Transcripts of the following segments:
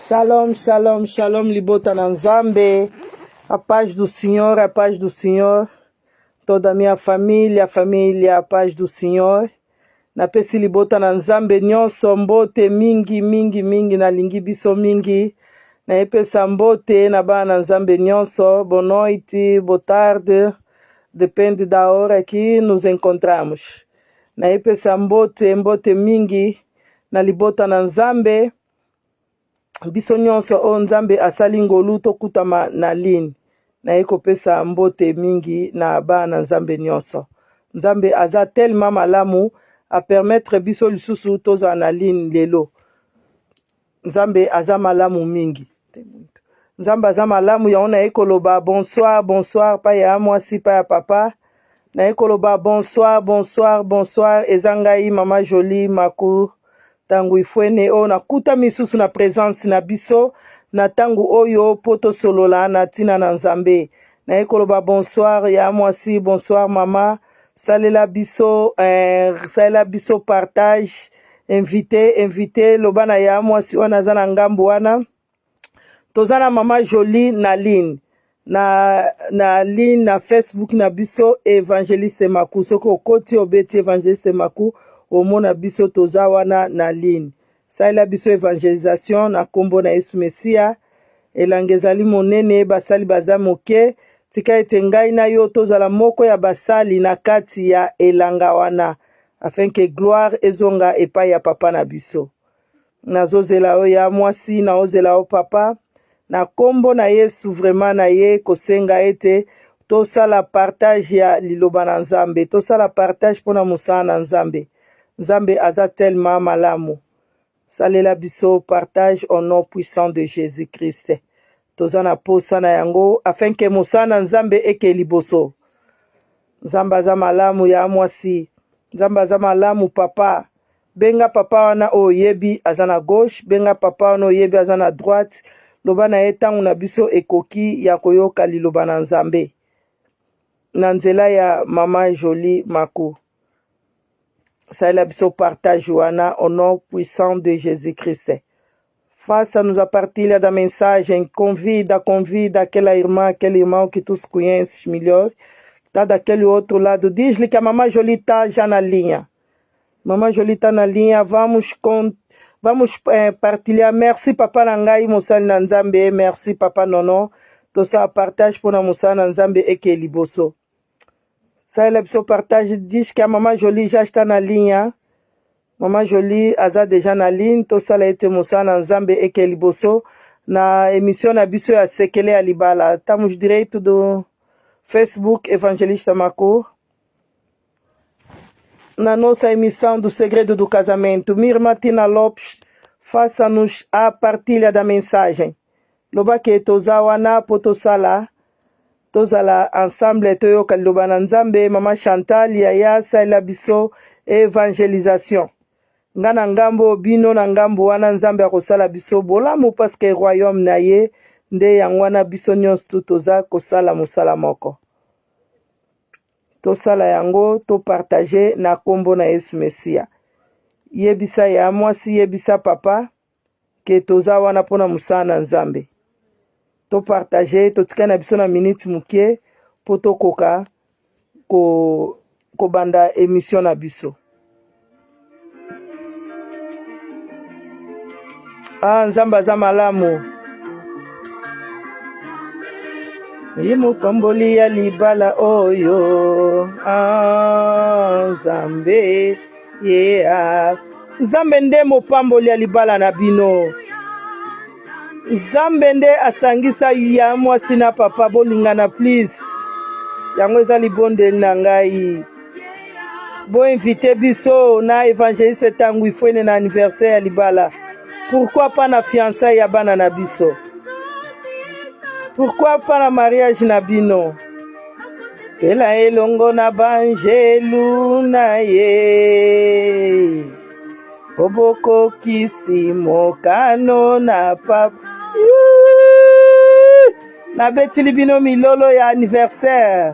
Shalom, shalom, shalom, libota na Nzambe. A paz do Senhor, a paz do Senhor. Toda a minha família, família, a paz do Senhor. Napesi libota na Nzambe nyonso mbote mingi mingi mingi, nalingi biso mingi. Nayepesa mbote na bana na Nzambe nyonso. Boa noite, boa tarde, depende da hora que nos encontramos. Nayepesa mbote mbote mingi na libota na Nzambe. Biso nyonso oyo Nzambe asali ngolu tokutama na ligne. Naye kopesa mbote mingi na bana na Nzambe nyonso. Nzambe aza tellement malamu a permettre biso lisusu tozala na ligne lelo. Nzambe aza malamu mingi. Nzambe aza malamu yango naye koloba bonsoir bonsoir pa ya mwasi pa ya papa. Naye koloba bonsoir bonsoir bonsoir eza ngai mama Jolie Maku tango ifwene oyo nakuta misusu na presence na biso na tango oyo mpo tosolola na ntina na Nzambe. Naye koloba bonsoir ya mwasi bonsoir mama salela biso eh, salela biso partage invité invité loba na ya mwasi wana aza na ngambo wana toza na mama Jolie na ligne na, na ligne na Facebook na biso Evangeliste Maku. Soki okoti obeti Evangeliste Maku omona biso toza wana na ligne. Salela biso evangelisation na kombo na Yesu Mesia. Elanga ezali monene, basali baza moke. Tika ete ngai na yo tozala moko ya basali na kati ya elanga wana, afin que gloire ezonga epai ya papa na biso. Nazozela yo ya mwasi, naozela yo papa. Na kombo na Yesu vraiment na ye kosenga ete tosala partage ya liloba na Nzambe, tosala partage mpona mosala na Nzambe. Nzambe aza tellement malamu. Salela biso partage au nom puissant de Jésus-Christ. Toza na posa na yango afin que mosala na Nzambe eke liboso. Nzambe aza malamu ya mwasi, Nzambe aza malamu papa. Benga papa wana oyo oyebi aza na gauche, benga papa wana oyebi aza na droite, loba na ye ntango na biso ekoki ya koyoka liloba na Nzambe na nzela ya mama Jolie Maku. Salela biso partage wana au nom puissant de Jésus-Christ. Faça-nos a partilha da mensagem. Convida, convida aquela irmã, aquele irmão que tu conheces melhor. Está daquele outro lado. Diz-lhe que a mamãe Jolie está já na linha. Mamãe Jolie está na linha. Vamos com, vamos eh, partilhar. Merci papa na ngai mosali na Nzambe. Merci papa Nono. Tosala partage pona mosala na Nzambe eke liboso. Salela biso partage. Diz que a mamãe Jolie já está na linha. Maman Jolie aza deja na ligne, tosala ete mosala na Nzambe eke liboso na emission na biso ya sekele ya libala. Estamos direito do Facebook Evangelista Makur na nossa emissão do Segredo do Casamento. Minha irmã Tina Lopes, faça-nos a partilha da mensagem. Loba ke toza wana po tosala tozala ensemble toyoka liloba na Nzambe. Mama Chantal yaya salela biso evangelisation. Nga na ngambo bino na ngambo wana Nzambe akosala biso bolamu parce que royaume na ye nde yango wana biso nyonso tu toza kosala mosala moko. Tosala yango to partager na kombo na Yesu Mesia. Yebisa ya mwasi, yebisa papa ke toza wana mpona mosala na Nzambe. To partager, totikali na biso na minute moke mpo tokoka ko kobanda emission na biso. Ah, Nzambe aza malamu. Ye mopamboli ya libala oyo. Ah, Nzambe yeah. Nzambe nde mopamboli ya libala na bino. Nzambe nde asangisa ya mwasi na papa, bolingana please. Yango eza libondeli na ngai. Boinvite biso na evangeliste Tangu Ifwene na anniversaire ya libala. Pourquoi pas na fiançailles ya bana na biso? Pourquoi pas na mariage na bino? Ela elongo na banjelu na ye po bokokisi mokano na papa. Nabetili bino milolo ya anniversaire,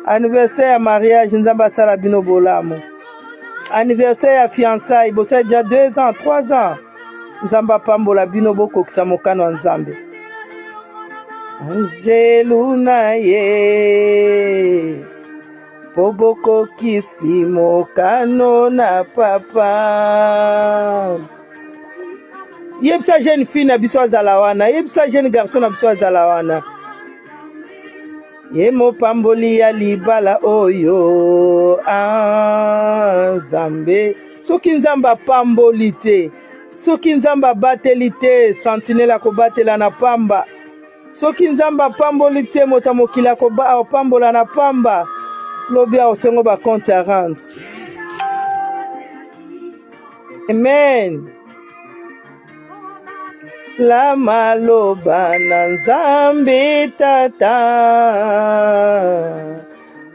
anniversaire ya mariage. Nzambe asala bino bolamu. Anniversaire ya fiançailles, bosali deja 2 ans, 3 ans. Nzambe apambola bino bokokisa mokano ya Nzambe. Angelu na ye po bokokisi mokano na papa. Yebisa jeune fille na biso azala wana, yebisa jeune garçon na biso azala wana. Ye mopamboli ya libala oyo ah, Nzambe. Soki Nzambe apamboli te, soki Nzambe abateli te, sentinelle akobatela na pamba. Soki Nzambe apamboli te, moto ya mokili akopambola na pamba. Lobi akosengo ba compte à rendre. Amen. La maloba na Nzambe Tata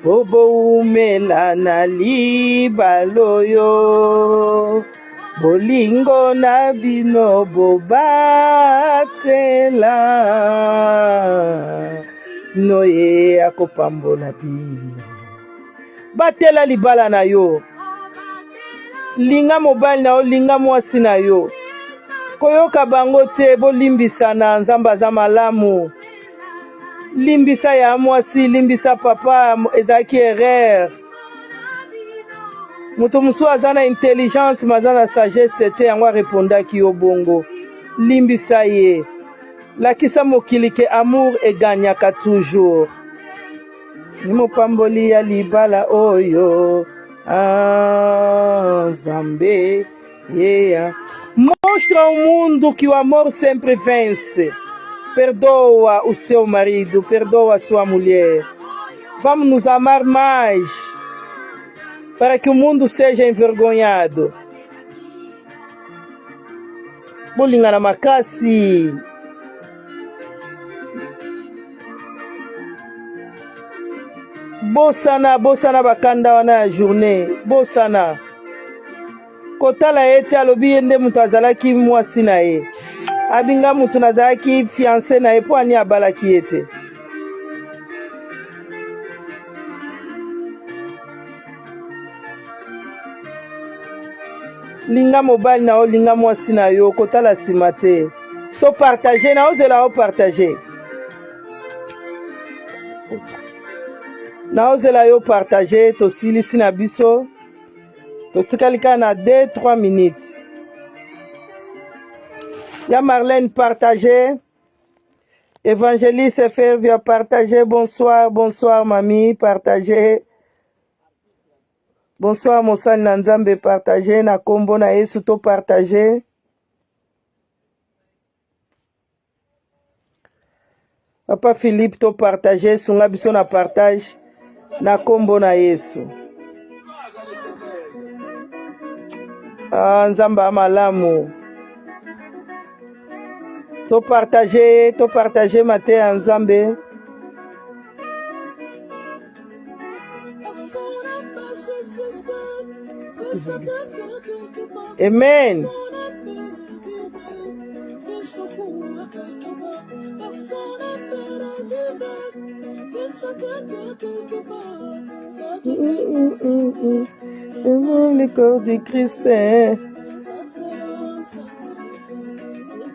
po bowumela na libala oyo bolingo na bino bobatela no ye akopambola bino. Batela libala na yo, linga mobali na yo, linga mwasi na yo, koyoka bango te, bolimbisana. Nzambe aza malamu. Limbisa ya mwasi, limbisa papa, ezalaki erreur. Moto mosusu aza na intelligence ma aza na sagesse te, yango arepondaki yo bongo. Limbisa ye, lakisa mokili ke amour egagnaka toujours. Ni mopamboli ya libala oyo ah, Nzambe yeah. Mostra ao mundo que o amor sempre vence. Perdoa o seu marido, perdoa a sua mulher. Vamos nos amar mais para que o mundo seja envergonhado. Bolingana makasi. Bosana, bosana bakanda wana ya journée, bosana kotala ye te. Alobi ye nde moto azalaki mwasi na ye, abinga moto nazalaki fiance na ye, mpo ani abalaki ye te. Linga mobali na yo, linga mwasi na yo, kotala nsima te. To partage na ozela o partage na ozela yo partage. Tosilisi na biso, totikali kaka na 2 3 minutes. Ya Marlène, partage. Évangéliste Fervia, partage. Bonsoir, bonsoir mami, partage. Bonsoir mosali na Nzambe, partage na kombo na Yesu, to partage. Papa Philippe, to partage, sunga biso na partage na kombo na Yesu. Ah, Nzambe ya malamu. To partage, to partage mateya ya Nzambe. Amen. Le corps du Christ.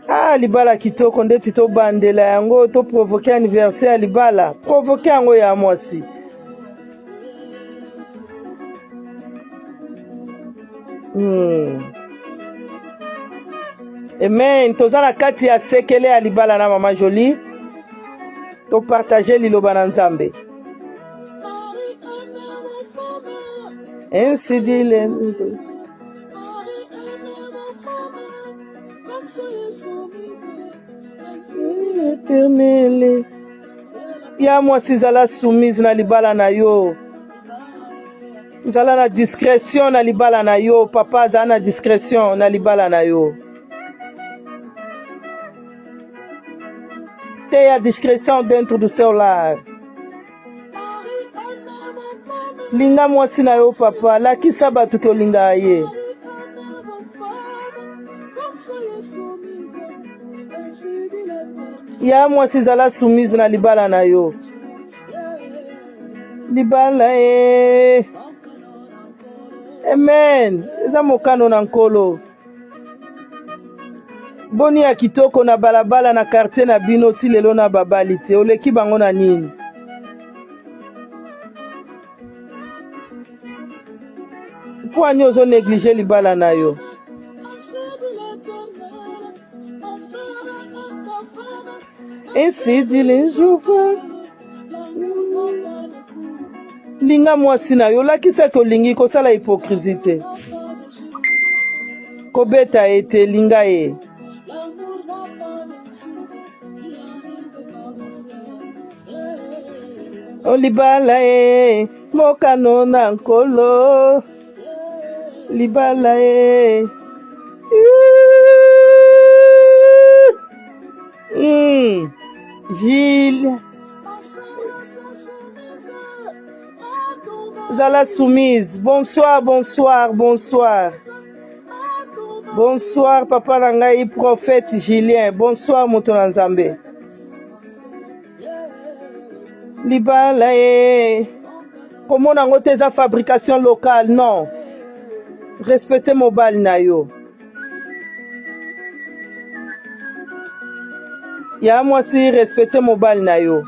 Ah, libala kitoko ndeti tobandela yango, toprovoke anniversaire ya libala, provoke yango ya mwasi. Amen. Toza na kati ya sekele ya libala na Mama Jolie, topartage liloba na Nzambe. Ainsi dit le Éternel. Ya mwasi, zala soumise na libala na yo, zala na discrétion na libala na yo. Papa, azala na discrétion na libala na yo. Tenha discrétion dentro do seu lar. Linga mwasi na yo papa, lakisa bato ke olingaka ye. Ya mwasi, zala soumise na libala na yo. Libala e, amen, eza mokano na Nkolo. Boni ya kitoko na balabala na quartier na bino ti lelo na babali te, oleki bango na nini? Mpo ani ozo neglige libala na yo? Ainsi dit les jours. Linga mwasi na yo, lakisa ke olingi, kosala hypocrisie te, kobeta ye te, linga ye. Olibala ye mokano na Nkolo, libala ye. Gilles Zala soumise. Bonsoir, bonsoir, bonsoir. Bonsoir papa na ngai prophète Julien. Bonsoir moto na Nzambe. Libala ye. Komona yango te eza fabrication locale non. Respecte mobali na yo. Ya mwasi respecte mobali na yo.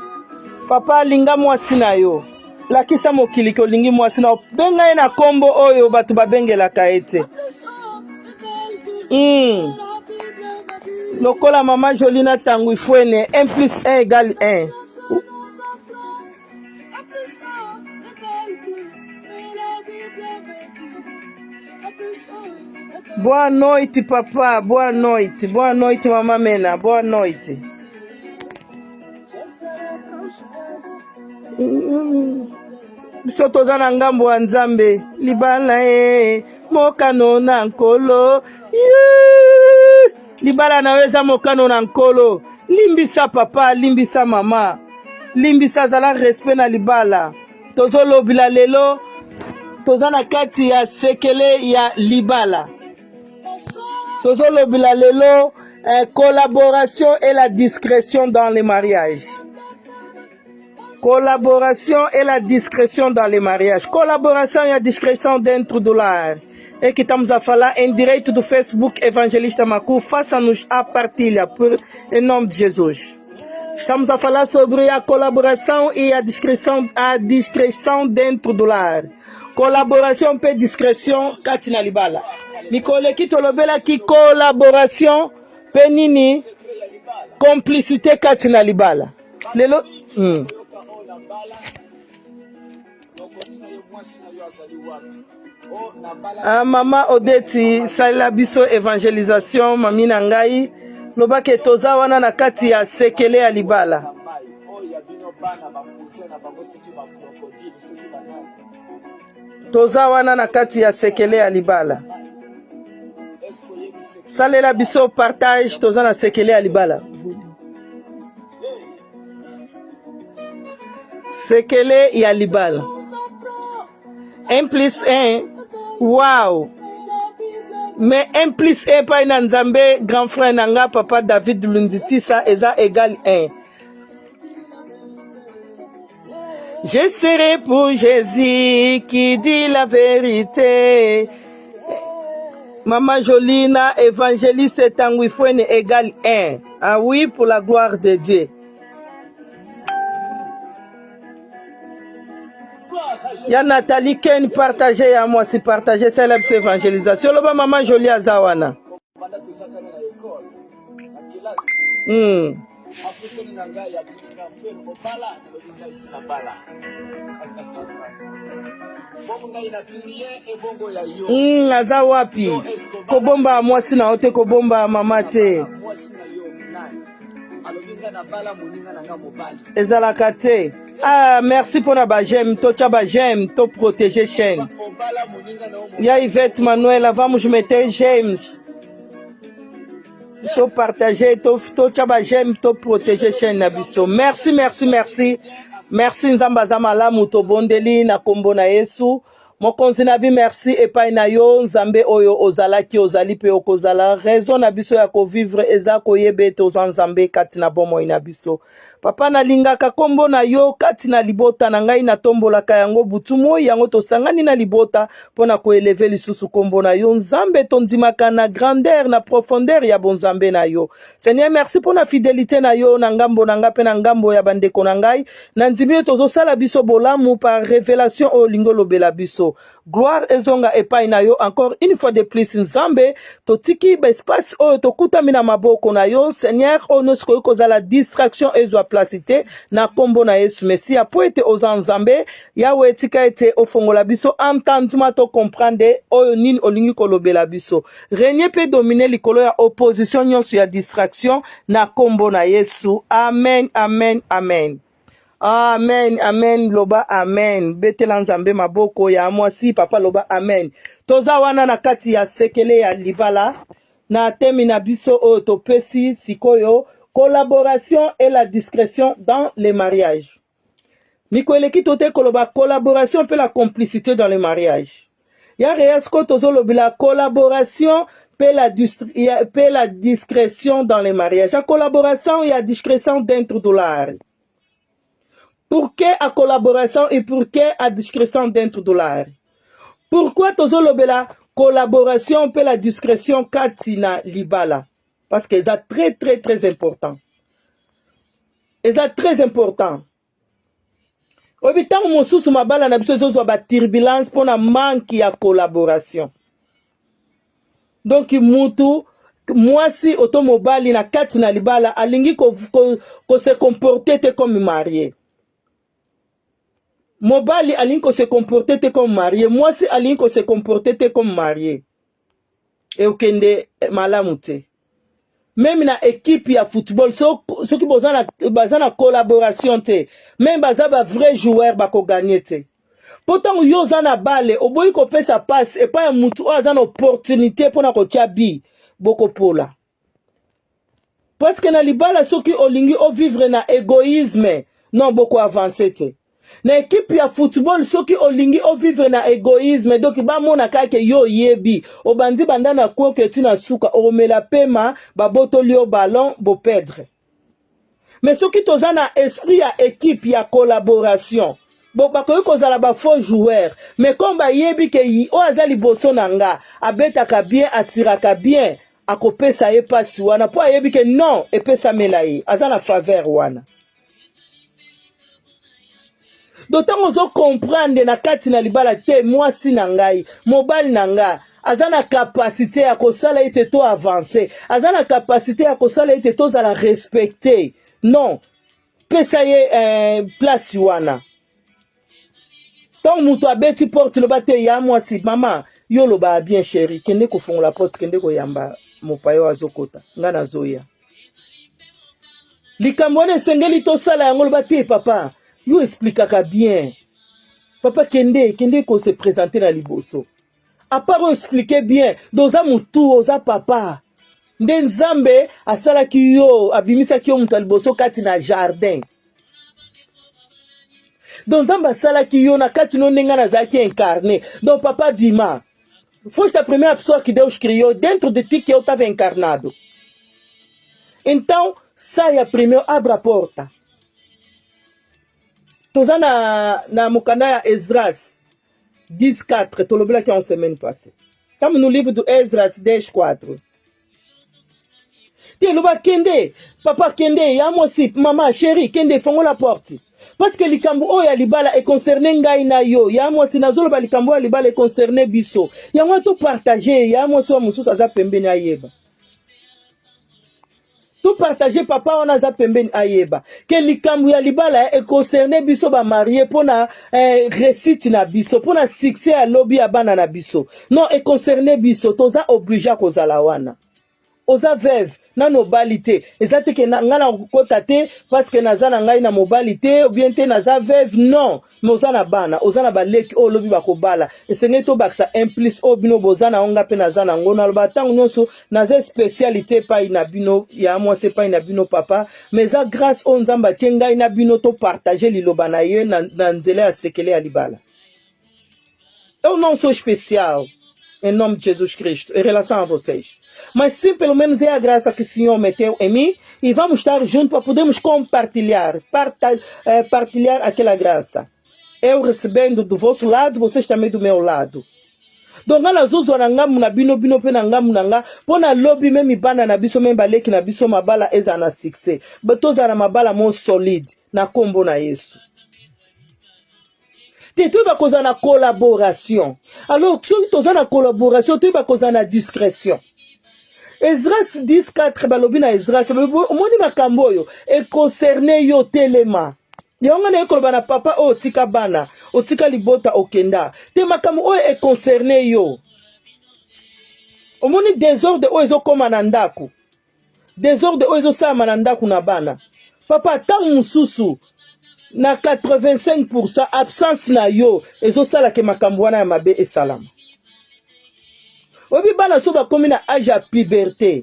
Papa alinga mwasi na yo. Lakisa mokili ke olingi mwasi na yo. Benga ye na kombo oyo bato babengelaka ye te. Lokola mama Jolie na Tangu Ifuene, 1 plus 1 égale 1. Boa noite, papa. Boa noite. Boa noite, mama Mena. Boa noite. Biso toza na ngambo ya Nzambe. Libala e mokano na Nkolo. Libala na yo eza mokano na Nkolo. Limbisa papa, limbisa mama. Limbisa, zala respect na libala. Tozolobila lelo, toza na kati ya sekele ya libala. Tozolobila lelo collaboration et la discrétion dans les mariages. Collaboration et la discrétion dans les mariages. Collaboração e a discreção dentro do lar. É que estamos a falar em direto do Facebook Evangelista Maku. Faça-nos a partilha, por, em nome de Jesus. Estamos a falar sobre a colaboração e a discreção dentro do lar. Collaboration mpe discretion kati na libala. Mikolo eki tolobelaki collaboration mpe nini complicité kati na libala. Lelo Ah, mama Odeti, salela biso evangelisation mami na ngai lobake toza wana na kati ya sekele ya libala. Toza wana na kati ya sekele ya libala. Salela biso partage, toza na sekele ya libala. Sekele ya libala. 1 plus 1, wow. Mais 1 plus 1 epai na Nzambe, grand frère na nga papa David Lunditisa eza égal 1. Je serai pour Jésus qui dit la vérité. Maman Jolina, évangéliste Tanguy Fouene égale 1. Ah oui, pour la gloire de Dieu. Ya Nathalie Ken, partagez ya moi si partagez celle évangélisation. Loba maman Jolie aza wana. Aza wapi? Kobomba mwasi na yo te, kobomba mama te. Ezalaka te. Ah, merci mpona ba j'aime, totya ba j'aime, to protéger chaîne. Ya Yvette Manuela, vamos meter j'aime. To partager, to totya ba j'aime, to protéger chaîne na biso. Merci, merci, merci. Merci Nzambe aza malamu, tobondeli na kombo na Yesu. Mokonzi na bi merci epai na yo Nzambe oyo ozalaki, ozali pe okozala. Raison na biso ya kovivre eza koyeba ete oza Nzambe kati na bomoi na biso. Papa, nalingaka kombo na yo kati na libota na ngai, natombolaka yango butu moi. Yango tosangani na libota mpo na koélever lisusu kombo na yo. Nzambe, tondimaka na grandeur, na profondeur ya bonzambe na yo. Seigneur, merci mpo na fidélité na yo na ngambo na ngai mpe na ngambo ya bandeko na ngai. Na ndimi oyo tozosala biso bolamu par révélation oyo olingi olobela biso. Gloire ezonga epai na yo encore une fois de plus. Nzambe, totiki baespace oyo tokutami na maboko na yo, Seigneur. Oyo nyonso koki kozala distraction ezwa place te na nkombo na Yesu Mesiya, mpo ete oza Nzambe. Yawe, etika ete ofongola biso entendement, tocomprendre oyo nini olingi kolobela biso. Règne mpe domine likolo ya opposition nyonso ya distraction na nkombo na Yesu. Amen, amen, amen. Amen, amen. Loba amen. Betela Nzambe maboko ya mwasi. Papa, loba amen. Toza wana na kati ya sekele ya libala na thème na biso oyo topesi sikoyo: collaboration et la discrétion dans les mariages. Mikolo eleki tote koloba collaboration mpe la complicité dans le mariage. Ya reya sikoyo tozolobela collaboration mpe la discrétion dans le mariage. A collaboration e a discrétion dentro do lar. Por que a collaboration e por que a discrétion dentro do lar? Pourquoi tozolobela collaboration mpe la discrétion kati na libala? Parce que eza très très très important, eza très important. Oyebi, ntango mosusu mabala na biso ezozwa baturbulence mpona manque ya collaboration. Donc mutu mwasi oto mobali na kati na libala alingi kose comporter te comme marié. Mobali alingi kose comporter te comme marié, mwasi alingi kose comporter te comme marié, ekokende malamu te. Même na équipe ya football, soki baza na collaboration te, même baza bavrai joueur, bakogagner te. Mpo ntango yo oza na balle, oboyi kopesa passe epai ya mutu oyo aza na opportunité mpona kotia but, bokopola. Parce que na libala, soki olingi ovivre na égoïsme, non, bokoavancer te. Na équipe ya football, soki olingi ovivre na égoïsme, donc bamona kaka yo oyebi, obandi banda na koke eti na suka, okomela pema, babotoli yo ballon, boperdre. Mais soki toza na esprit ya équipe, ya collaboration, bo bakoki kozala bafaux joueur, mais comme bayebi ke oyo aza liboso na nga abetaka bien, atiraka bien, akopesa ye mpasi wana mpo ayebi ke non, epesamela ye, aza na faveur wana. Donc ntango ozocomprendre na kati na libala te, mwasi na ngai, mobali na ngai aza na capacité ya kosala ete to avance, aza na capacité ya kosala ete tozala respecté, non, pesa ye place wana. Ntango moto abeti porte, loba te: "Ya mwasi, mama, yo olobaka bien, chéri, kende kofongola porte, kende koyamba mopaya oyo azokota, ngai nazoya." Likambo wana esengeli tosala yango. Loba te: "Papa, yo expliquaka bien, papa, kende, kende kose présenter na liboso." À part oyo explique bien, donc oza motu, oza papa nde Nzambe asalaki yo, abimisaki yo moto ya liboso kati na jardin. Donc Nzambe asalaki yo na kati no ndenge nazalaki incarné. Donc papa, bima. Foste a primeira pessoa que Deus criou dentro de ti, que eu estava encarnado. Então saia primeiro, abra a porta. Toza na mokanda ya Esdras 10:4. Tolobelaki en semaine passée. Estamos no livro do Esdras 10:4. Te, loba: "Kende, papa, kende, ya mwasi, mama, chéri, kende fongola porte." Parce que likambo oyo ya libala econcerne ngai na yo. Ya mwasi, nazoloba likambo oyo ya libala econcerne biso. Yango topartage. Ya mwasi oyo mosusu aza pembeni ayeba, topartage. Papa wana aza pembeni ayeba ke likambo ya libala econcerne biso bamariés, mpona réussite na biso, mpona succès ya lobi ya bana na biso. Non, econcerne biso, toza obligé kozala wana. Oza veuve, nano obali te, eza te ke ngai nakokota te parce que naza na ngai na mobali te, ou bien te naza veuve. Non, mais oza na bana, oza na baleki oyo olobi bakobala. Esengeli tobakisa un plus oyo bino boza na yango, nga mpe naza nango. Naloba ntango nyonso, naza spécialité epai na bino ya mwasi, epai na bino papa, mais eza grâce oyo Nzambe atie ngai na bino topartage liloba na ye na nzela ya sekele ya libala. Eu não sou especial em nome de Jesus Cristo em relação a vocês. Mas sim, pelo menos é a graça que o Senhor meteu em mim e vamos estar juntos para podermos compartilhar, partilhar aquela graça. Eu recebendo do vosso lado, vocês também do meu lado. Donc nga nazozwa na ngambu na bino, bino mpe na ngambu na nga, mpo na lobi meme bana na biso, meme baleki na biso, mabala ezala na succès, tozala na mabala mo solide na nkombo na Yesu. Te, toyeba kozala na collaboration. Alors soki toza na collaboration, toyeba kozala na discrétion. Esdras 10 4, balobi na Esdras: omoni makambo oyo econcerne yo, telema. Yango naye koloba na papa oyo otika bana, otika libota, okenda te, makambo oyo econcerne yo. Omoni désordre oyo ezokóma na ndako, désordre oyo ezosalama na ndako na bana. Papa, ntango mosusu na 85 absence na yo ezosalaka makambo wana ya mabe esalama. Oyebi, bana so bakomi na âge ya puberté,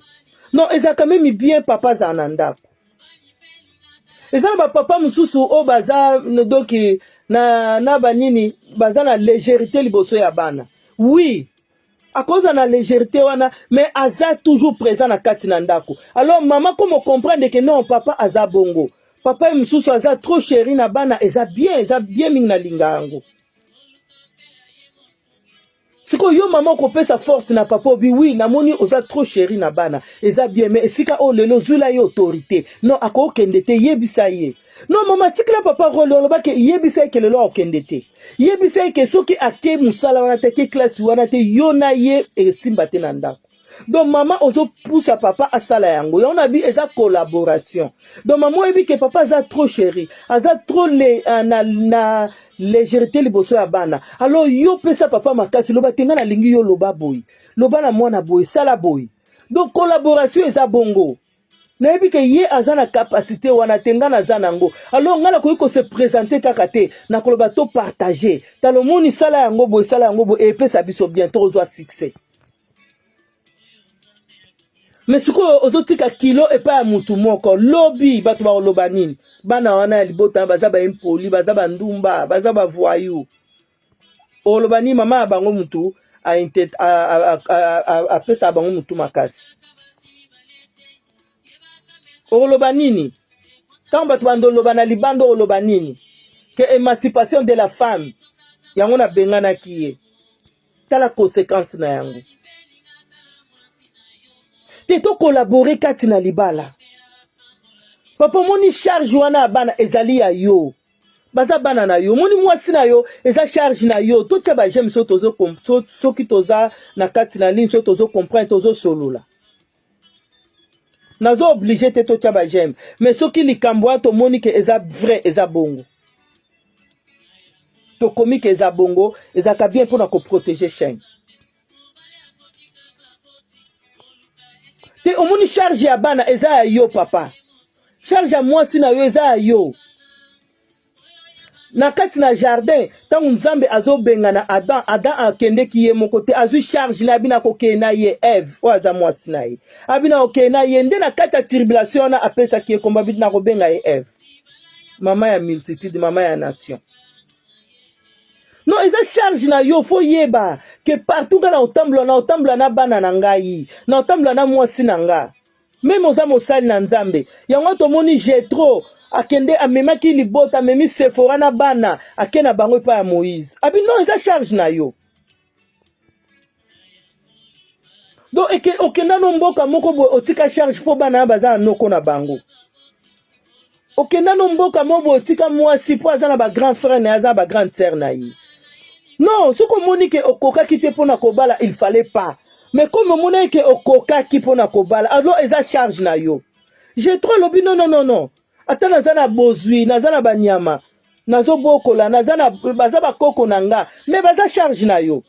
non, ezalaka même bien papa azala na ndako. Eza na bapapa mosusu oyo baza donc na banini, baza na légèreté liboso ya bana. Oui, akoza na légèreté wana, mais aza toujours présent na kati na ndako. Alors mama, comme comprendre que non, papa aza bongo, papa ye mosusu aza trop chéri na bana, eza bien, eza bien mingi, nalinga yango. Sikoyo yo mama okopesa force na papa, obi: oui, namoni oza trop chéri na bana, eza bien, mais esika oyo lelo ozwila ye autorité, non, akokende te, yebisa ye. Non, mama, tikela papa rôle. Olobaki, yebisa ye ke lelo akokende te, yebisa ye ke soki ake mosala wana te, ake classe wana te, yo na ye esimba te na ndako. Donc mama ozopusa papa asala yango. Yango na bi eza collaboration. Donc mama, oyebi ke papa aza trop chéri, aza trop na légèreté liboso ya bana. Alors yo pesa papa makasi, loba te: ngai nalingi yo loba boye, loba na mwana boye, sala boye. Donc collaboration eza bongo. Nayebi ke ye aza na capacité wana te, ngai naza nango. Alors ngai nakoki kose présenter kaka te, nakoloba topartage. Tala, omoni, sala yango boye, sala yango boye, epesa biso bien, tokozwa succès. Mais sikoyo ozotika kilo epai ya mutu moko, lobi bato bakoloba nini? Bana wana ya libota baza baimpoli, baza bandumba, baza bavoyous. Oloba nini? Mama ya bango mutu apesa bango mutu makasi. Okoloba nini ntango bato bandoloba na libanda? Oloba nini ke émancipation de la femme yango nabenganaki ye? Tala conséquence na yango. Te, tocollaborer kati na libala. Papa, omoni charge wana ya bana ezali ya yo, baza bana na yo. Omoni mwasi na yo, eza charge na yo. Totya baj'aime soki toza na kati na ligne, soki tozocomprendre, tozosolola. Nazo oblige te totya baj'aime, mais soki likambo wana tomoni ke eza vrai, eza bongo, tokomi ke eza bongo, ezalaka bien mpona koprotéger chaîne. Te, omoni charge ya bana eza ya yo papa, charge ya mwasi na yo eza ya yo. Na kati na jardin, ntango Nzambe azobengana Adam, Adam akendeki ye moko te, azwi charge na abina akokende na ye Eve oyo aza mwasi na ye, abina akokende na ye nde na kati ya tribulation wana apesaki ye kombo, abina kobenga ye Eve, mama ya multitude, mama ya nation. Non, eza charge na yo. Faut yeba ke partout nga na otambola, na otambola na bana na ngai, na otambola na mwasi na nga. Même oza mosali na Nzambe, yango tomoni Jetro akende, amemaki libota, amemi Sefora na bana, ake na bango epai ya Moïse. Abi non, eza charge na yo. Donc okenda no mboka moko boye, otika charge mpo bana ya baza na noko na bango. Okenda no mboka moko boye, otika mwasi mpo aza na bagrand frère na ye, aza na bagrande sœur na ye. Non, soki omoni ke okokaki te mpona kobala, il fallait pas. Mais comme omonaki ke okokaki mpona kobala, alors eza charge na yo. Jetro alobi: non, non, non, non, ata naza na bozwi, naza na banyama nazobokola, naza na baza bakoko na nga, mais baza charge na yo.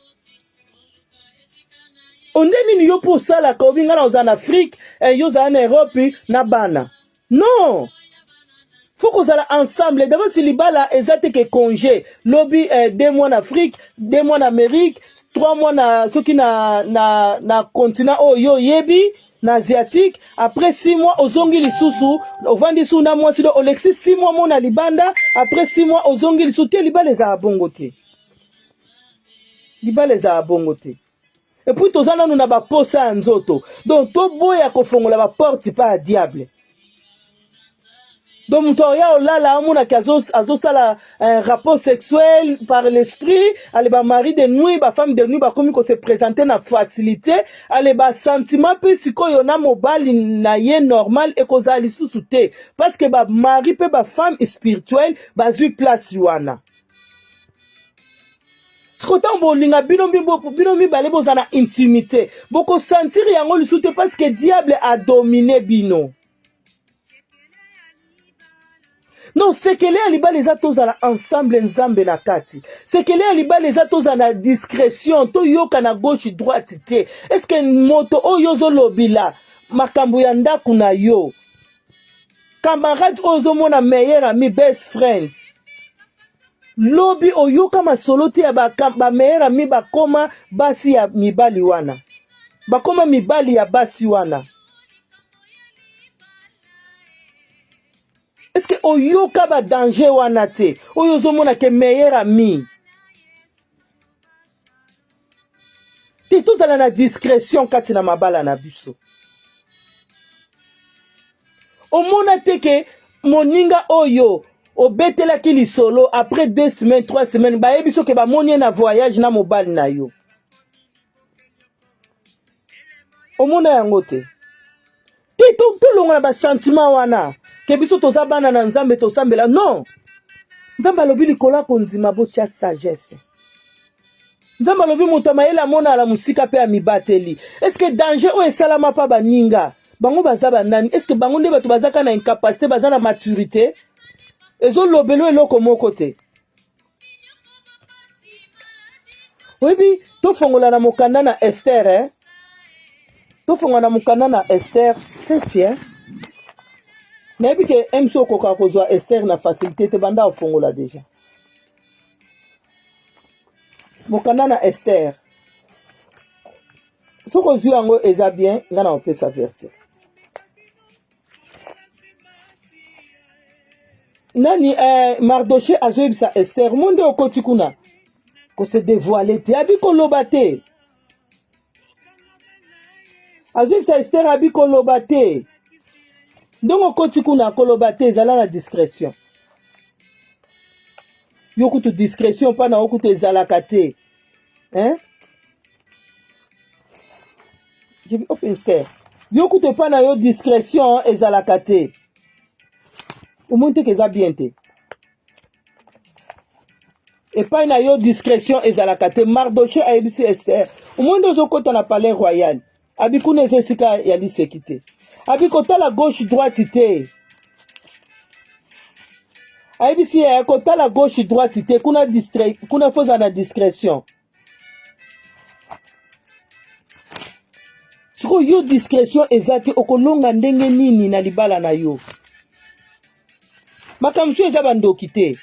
Onde nini yo mpo osalaka, obi nga na ozala na Afrique, yo ozala na Europe na bana? Non, faut kozala ensemble. D'abord, si libala eza te ke congé lobi, 2 mois na Afrique, 2 mois na Amérique, 3 mois na soki na continent oyo yo oyebi, na asiatique, après 6 mois ozongi lisusu, ovandi su na mwasi do, olekisi 6 mois mo na libanda, après 6 mois ozongi lisusu te. Libala ezala bongo te, libala ezala bongo te. Et puis toza nanu na baposa ya nzoto. Donc toboya kofongola baporte pa ya diable. Donc moto aya olala amonaki azosala un rapport sexuel par l'esprit, ale ba mari de nuit, ba femme de nuit bakomi ko se présenter na facilité, ale ba sentiment mpe sikoyo na mobali na ye normal ekozala lisusu te, parce que ba mari mpe ba femme spirituelle bazwi place wana. Sikoyo ntango bolinga bino bino mibale bozala na intimité, bokosentir yango lisusu te, parce que diable adomine bino. Non, sekele ya libala eza tozala ensemble, Nzambe na kati. Sekele ya libala eza tozala na discrétion, toyoka na gauche droite te. Est-ce moto oyo ozolobila makambo ya ndako na yo, camarade oyo ozomona, meilleur ami, best friend, lobi oyoka masolo te ya bameilleur ami bakoma basi ya mibali wana, bakoma mibali ya basi wana? Est-ce que oyoka badanger wana te, oyo ozomona ke meilleur ami te? Tozala na discrétion kati na mabala na biso. Omona te ke moninga oyo obetelaki lisolo, après 2 semaines, 3 semaines, bayebi soki bamoni ye na voyage na mobali na yo? Omona yango te? Te, tolongola basentiment wana ke biso toza bana na Nzambe, tosambela. Non, Nzambe alobi likolo ya kondima botya sagesse. Nzambe alobi moto ya mayele amona ala mosika mpe amibateli. Est-ce danger oyo esalama mpa baninga, bango baza banani? Est-ce bango nde bato bazaka na incapacité, baza na maturité? Ezolobelo eloko moko te. Oyebi, tofongola na mokanda na Ester, eh? Tofongola na mokanda na Ester 7, eh? Nayebi ke mc okoka kozwa Ester na facilité te. Banda ofongola déjà mokanda na Ester. Soki ozwi yango, eza bien. Ngai na kopesa verset. Nani, Mardoche azoyebisa Ester: mo nde okoti kuna, kose dévoiler te, abi koloba te. Azoyebisa Ester, abi koloba te, ndenge okoti kuna, koloba te, ezala na discrétion. Yo kutu discrétion mpa na yo kutu ezalaka te, hein? Ester, yo kutu epa na yo discrétion ezalaka te. Omoni teke eza bien te, epai na yo discrétion ezalaka te. Mardoche ayebisi Ester: omoni nde ozokɔta na palais royal, abi kuna eza esika ya liseki te, abi kotala gauche droite te. Ayebisi ye kotala gauche droite te kuna, kuna faut ozala na discrétion. Sikoyo yo discrétion eza te, okolonga ndenge nini na libala na yo? Makambo so eza bandoki te.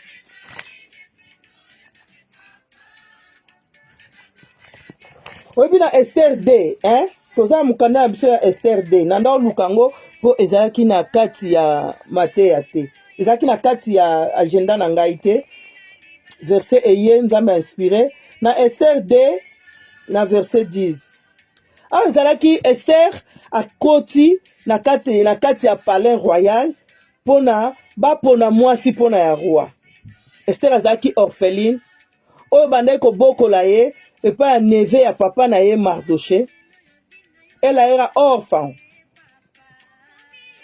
Oyebi, na Ester d, hein? Toza na mokanda na biso ya Ester d. Na nda oluka yango mpo ezalaki na kati ya mateya te, ezalaki na kati ya agenda na ngai te. Verset eye Nzambe inspiré na Ester d na verset 10. Awa ezalaki Ester akoti na kati ya palais royal mpona bapona mwasi mpona ya roi. Ester azalaki orpheline oyo bandaki kobokola ye epai ya neveu ya papa na ye Mardoche. Ela era órfã,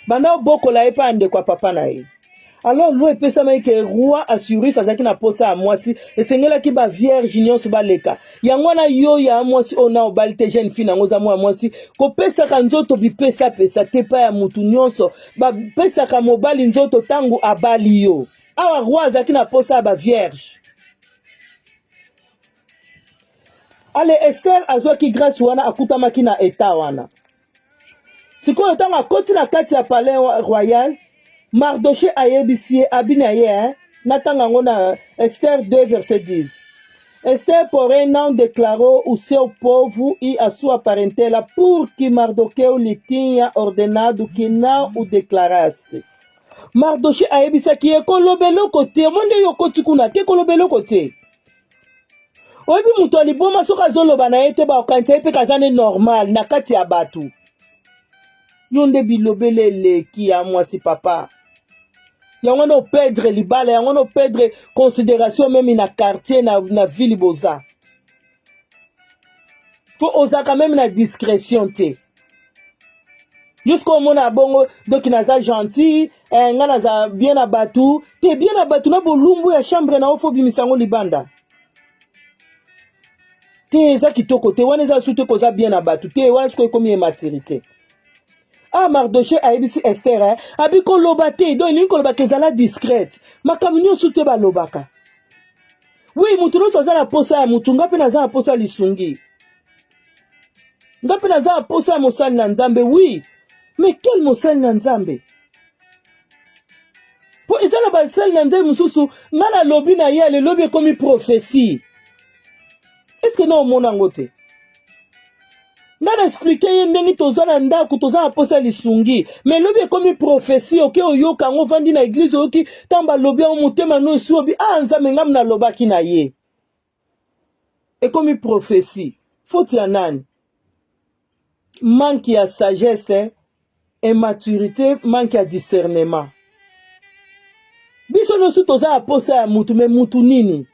banda kobokola ye epai ya ndeko ya papa na ye. Alors loi epesamaki ke roi Assuérus azalaki na posa ya mwasi, esengelaki bavierge nyonso baleka. Yango wana yo ya mwasi oyo na obali te, jeune fille nango oza mwana mwasi, kopesaka nzoto bipesapesa te epai ya mutu nyonso. Bapesaka mobali nzoto ntango abali yo. Awa roi azalaki na posa ya bavierge. Ale Ester azwaki grâce wana, akutamaki na eta wana. Sikoyo ntango akoti na kati ya palais royal, Mardoche ayebisi ye, abi na ye, natanga yango na Ester 2 verset 10: Esther, porém, não declarou o seu povo e a sua parentela, porque Mardoqueu lhe tinha ordenado que não o declarasse. Mardoche ayebisaki ye koloba eloko te. Mo nde yo okoti kuna te, koloba eloko te. Oyebi moto ya liboma soki azoloba na ye te, bakokanisa ye mpe kaza nde normal na kati ya bato. Yo nde bilobela eleki ya mwasi papa. Yango wana opedre libala, yango wana opedre considération meme na quartier na ville boza. Po ozalaka meme na discrétion te. Jusqu'au omona bongo donc naza gentil, nga naza bien na bato te, bien na bato na bolumbu ya chambre na yo fo bimisa yango libanda te, eza kitoko te. Wana eza su te koza bien na bato te, wana sikoyo ekomi immaturité. Ah, Mardoché ayebisi Esther, abi koloba te, donc elingi kolobaka ezala discrète, makambo nyonso te balobaka. Oui, moto nyonso aza na posa ya motu, nga mpe naza na posa ya lisungi, nga mpe naza na posa ya mosali na Nzambe. Oui, mais quel mosali na Nzambe? Po eza na basali na Nzambe mosusu, nga nalobi na ye, alelobi ekomi prophétie. Est ce que na omona yango te? Nga na explique ye ndenge toza na ndako, toza na posa ya lisungi, mais lobi ekomi prophétie. Oke oyoka yango, ovandi na église, oyoki ntango balobi yango, motema no esi obi: ah Nzambe, ngamu nalobaki na ye, ekomi prophétie. Faute ya nani? Manque ya sagesse, immaturité, manque ya discernement. Biso nyonso toza na posa ya mutu, mais mutu nini?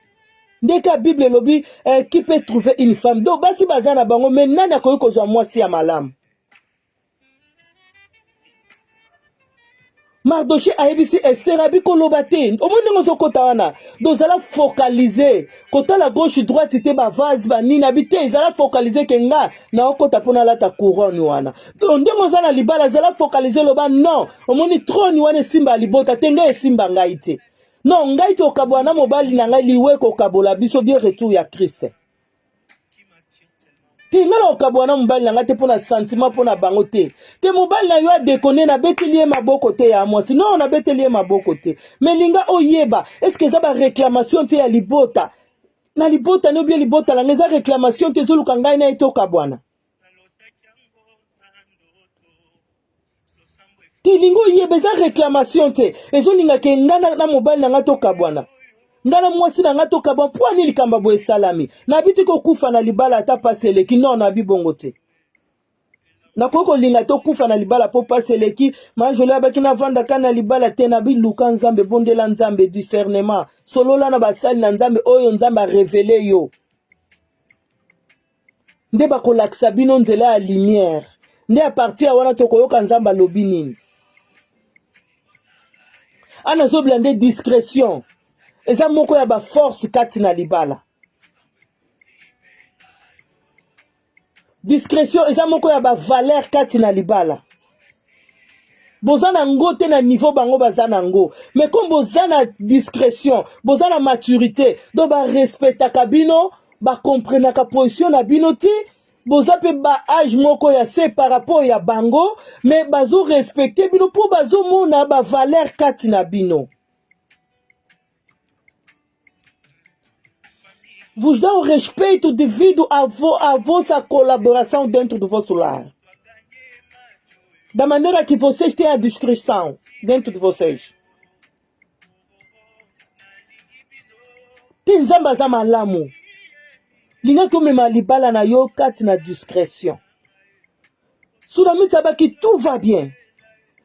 Ndeka Bible elobi, qui peut trouver une femme? Donc basi baza na bango, mais nani akoki kozwa mwasi ya malamu? Mardoché ayebisi Esther, abi koloba te. Omoni ndenge ozokota wana, donc ezala focalise, kotala gauche droite te, bavase banini, abi te, ezala focalise ke nga naokota mpo nalata couronne wana. Donc ndenge oza na libala, ezala focalise, loba non, omoni trône wana esimba libota te, ngai esimba ngai te, non, ngai tokabola na mobali na ngai, liwe kokabola biso, bien retour ya Christ te. Ngai na kokabwana na mobali na ngai te mpo na sentiment, mpo na bango te. Te, mobali na yo adekone, nabeteli ye maboko te ya mwasi, non, nabeteli ye maboko te, mais linga oyeba, est-ce eza baréclamation te ya libota na libota ne obie libota na ngai? Eza réclamation te, ezoluka ngai na ye tokabwana te. Linga oyeba, eza réclamation te, ezolinga ke ngai na mobali na ngai tokabwana, ngai na mwasi na ngai tokabwana. Mpo ani likambo boye esalami? Nabi te kokufa na libala ata pasi eleki, non, nabi bongo te. Nakoki kolinga tokufa na libala mpo pasi eleki. Majoli abaki navandaka na libala te, nabi luka Nzambe, bondela Nzambe, discernement, solola na basali na Nzambe oyo Nzambe arevele yo, nde bakolakisa bino nzela ya lumière, nde a partir ya wana tokoyoka Nzambe alobi nini. Ana azobila nde discrétion eza moko ya baforce kati na libala. Discrétion eza moko ya bavaleur kati na libala. Boza na ngo te na niveau bango baza na ngo, mais comme boza na discrétion, boza na maturité, donc barespectaka bino, bakomprenaka position na bino te. Boza mpe ba age moko ya se par rapport ya bango, mais bazorespecte bino mpo bazomona bavaleur kati na bino. Vos dá o respeito devido à vossa colaboração dentro do vosso lar. Da maneira que vocês têm a discrição dentro de vocês. Te, Nzambe aza malamu. Lingaki omema libala na yo kati na discrétion. Sulamite abaki tout va bien.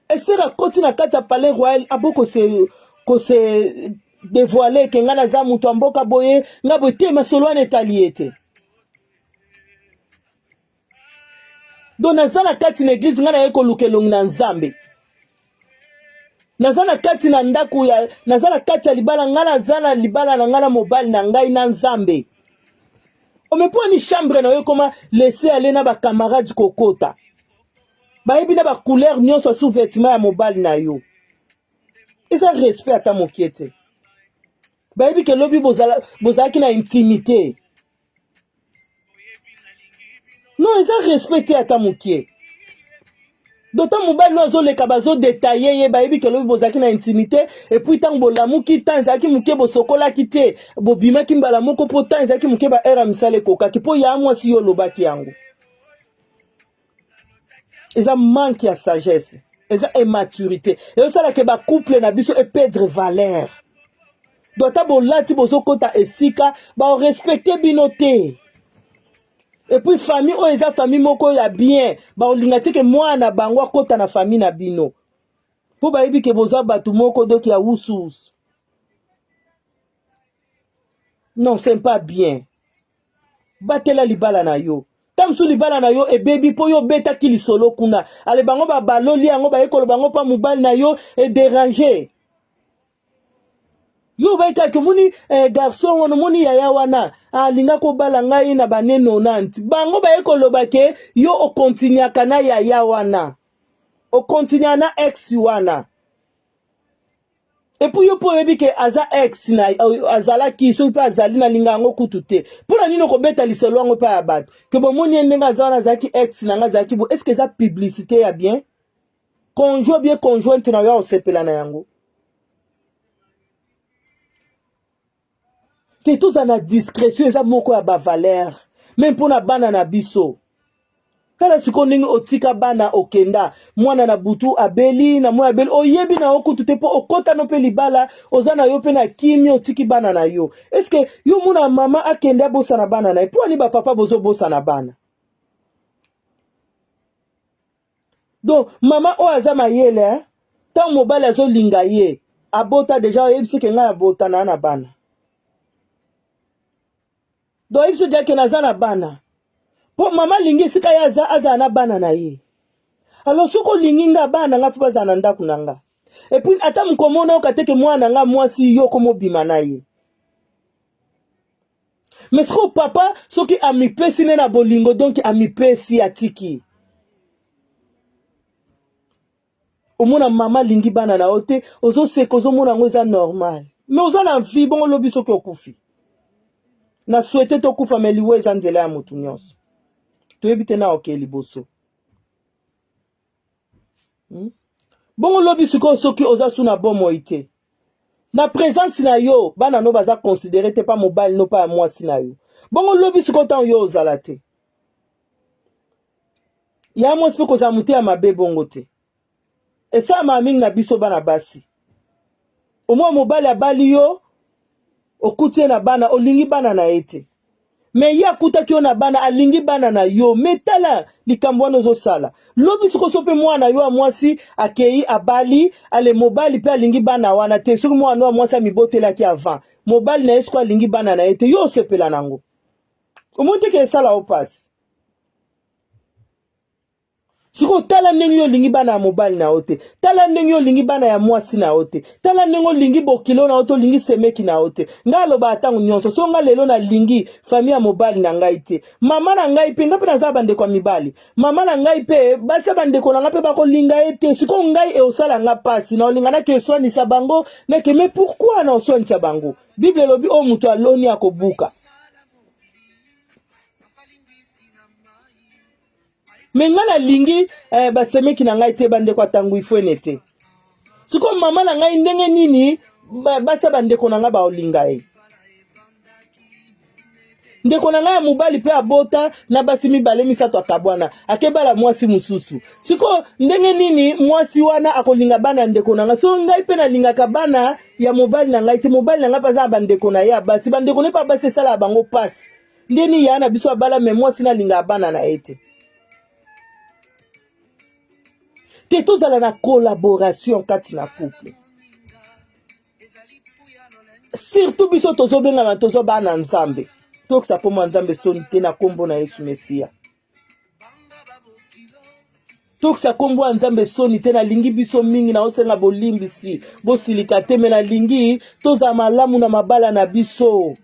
Esther akoti na kati ya palais royal, abo kose dévoiler ke ngai naza moto ya mboka boye, ngai boye te, masolo wana etali ye te. Donc naza na kati na église, ngai naye koluka elongi na Nzambe. Naza na kati na ndako ya, naza na kati ya libala, ngai naza na libala na ngai na mobali na ngai na Nzambe. Ome mpo ani chambre na yo ekoma laisser aller na bacamarade kokota, bayebi na bacouleur nyonso sous vêtement ya mobali na yo, eza respect ata mokie te. Bayebi ke lobi bozalaki na intimité, non, eza respect te ata mokie. Dota mobali no azoleka, bazodetaye ye, bayebi ke lobi bozalaki na intimité. Et puis ntango bolamuki, temps ezalaki moke, bosokolaki te, bobimaki mbala moko mpo temps ezalaki moke, ba heure ya misala ekokaki mpo ya mwasi yo olobaki yango. Eza manque ya sagesse, eza immaturité, ezosalaka bacouple na biso eperdre valeur. Do ata bolati bozokota esika baorespecte bino te. Et puis famille oyo eza famille moko ya bien, baolinga te ke mwana na bango akota na famille na bino mpo bayebi ke boza bato moko doki ya wusuwusu. Non, c'est pas bien. Batela libala na yo. Ta mosusu libala na yo ebebi mpo yo obetaki lisolo kuna, ale bango babaloli yango, baye koloba yango mpa mobali na yo ederange yo. Obai kaka omoni eh, garçon wana, omoni yaya wana alinga kobala ngai na bane 90, bango baye koloba ke yo okontinuaka na yaya wana, okontinuaka na ex wana. Epuis yo mpo oyebi ke aza ex na azalaki, soki mpe azali, nalinga yango kutu te. Mpo na nini okobeta lisolo yango mpe ya bato ke bomoni ye ndenge aza wana, azalaki ex na ngai, azalaki bo? Est-ce eza publicité ya bien? Conjoint bien conjointe na yo osepela na yango te. Tozala na discrétion, eza moko ya bavaleur meme mpo na bana na biso. Tala sikoyo ndenge otika bana, okenda, mwana na butu abeli, na moi abeli, oyebi na yo kutu te mpo okotano mpe libala, oza na yo mpe na kimi, otiki bana na yo. Eske yo mona mama akende abosana bana na ye? Mpo ani bapapa bozobosana bana? Donc mama oyo aza mayele, eh? Ntango mobali azolinga ye, abota deja, oyebisi ke ngai abota na na bana. Donc oyebisi deja ke naza na bana, mpo mama alingi esika ye aza, azala na bana na ye. Alors soki olingi nga, bana na nga fo bazala na ndako na nga. Epuis ata mokomona oyoka te ke mwana na nga mwasi yo okomobima na ye. Mais sikoyo papa soki amipesi ne na bolingo, donc amipesi, atiki. Omona mama alingi bana na yo te, ozoseka, ozomona yango eza normal, mais oza na vie. Bongo lobi soki okufi? Na souhaite tokufa, mais liwa eza nzela ya motu nyonso, toyebi te na oke liboso, Bongo lobi sikoyo soki oza su na bomoi te, na présence na yo bana no baza considéré te pa mobali no, pa ya mwasi na yo. Bongo lobi sikoyo ntango yo ozala te, ya mwasi mpe kozala mote mabe bongo te. Esalamaka mingi na biso bana basi. Omwa mobali abali yo, okuti ye na bana, olingi bana na ye te, me ye akutaki yo na bana, alingi bana na yo. Me tala likambo wana ozosala. Lobi sikoyo so mpe mwana yo ya mwasi akei abali, ale mobali mpe alingi bana wana te. Soki mwana ya mwasi amibotelaki avant mobali na ye, sikoyo alingi bana na ye te, yo osepela nango? Omoni te ke esala yo mpasi? Sikoyo tala ndenge yo olingi bana ya mobali na yo te, tala ndenge yo olingi bana ya mwasi na yo te, tala ndenge olingi bokilo na yo te, olingi semeki na yo te. Ngai alobaka ntango nyonso, so ngai lelo nalingi famille ya mobali na ngai te, mama na ngai mpe, ngai mpe naza bandeko ya mibali, mama na ngai mpe basi ya bandeko na ngai mpe bakolinga ye te. Sikoyo ngai eosala nga mpasi na olinga nake eswanisa bango nake. Mais pourquoi na oswanisa bango? Bible elobi oyo moto aloni akobuka. Me ngai nalingi eh, basemeki na ngai te, bandeko ya tango ifwene te. Sikoyo mama na ngai ndenge nini basi ya bandeko na ngai baolinga ye? Ndeko na ngai ya mobali mpe abota na basi mibale, misato, akabwana, akebala mwasi mosusu. Sikoyo ndenge nini mwasi wana akolinga bana ya ndeko na ngai? So ngai mpe nalingaka bana ya mobali na ngai te. Mobali na ngai mpe aza na bandeko na ye ya basi, bandeko na ye mpe ya basi esalaka bango mpasi. Ndeni ya na biso abala, me mwasi nalingaka bana na ye te. Te, tozala na collaboration kati na couple, surtout biso tozobengama tozo bana Nzambe. Tokisa nkombo ya Nzambe soni te na nkombo na Yesu Mesiya. Tokisa nkombo ya Nzambe soni te. Nalingi biso mingi, naosenga bolimbisi, bosilika te, me nalingi tozala malamu na mabala na biso.